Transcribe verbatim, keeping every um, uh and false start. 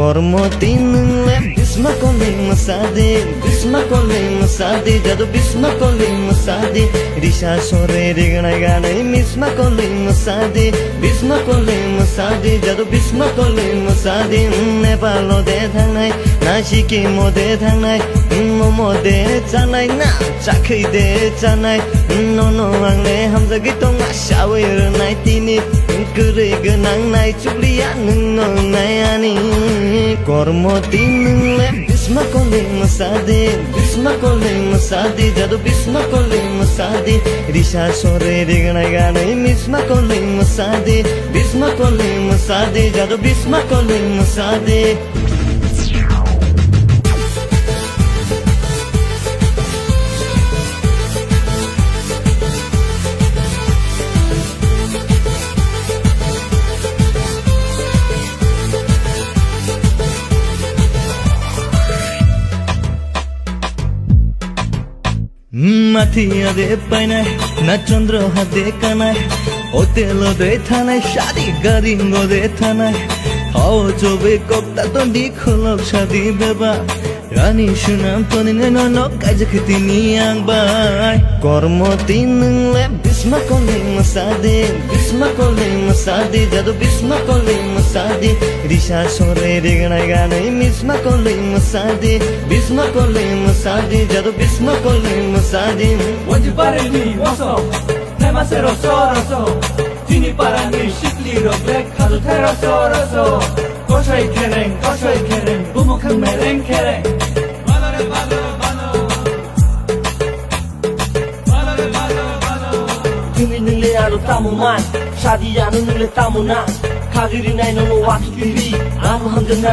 Kormo tin nwng le bisma koleng mwsa de, bisma koleng mwsa de, jadu bisma koleng mwsa de. Risa sore rignai ganai misma koleng mwsa de, bisma koleng mwsa de, jadu bisma koleng mwsa de. Nepal o de thangnai, Nashik mo de thangnai, momo de chanai na, chakhwi de chanai. Nono ang le hamjagwi tongma sawi rwnai tini, kwrwi gwnang nai. Chubliya nwng nongnai ani. Kormo tin nwng le bisma koleng mwsa de, bisma koleng mwsa de, jadu bisma koleng mwsa de. Risa sore rignai ganai misma koleng mwsa de, bisma koleng mwsa de, jadu bisma koleng mwsa de. Mathiya de painai, na chandra ha de kanai, hotel o de thanai, shadi garingo de thanai, hao chobe kokta tondi kholok shadi beba. Rani sunam toni ne no no kaijak tini ang bai. Kormo tin nwng le bisma koleng mwsa de, bisma koleng mwsa de, jadu bisma koleng mwsa de. Risa sore rignai ganai misma koleng mwsa de, bisma koleng mwsa de, jadu bisma koleng mwsa de. Waji bare ni waso, nema se roso roso. Tini para ni sikli rok le khadu thai roso roso. Kosoi khereng, kosoi khereng, bumukhe mereng khereng. Tini nwng le ano tamo man, shadi ano nwng le tamo na. Khagiri nai nono waki tiri, ano hamjak na.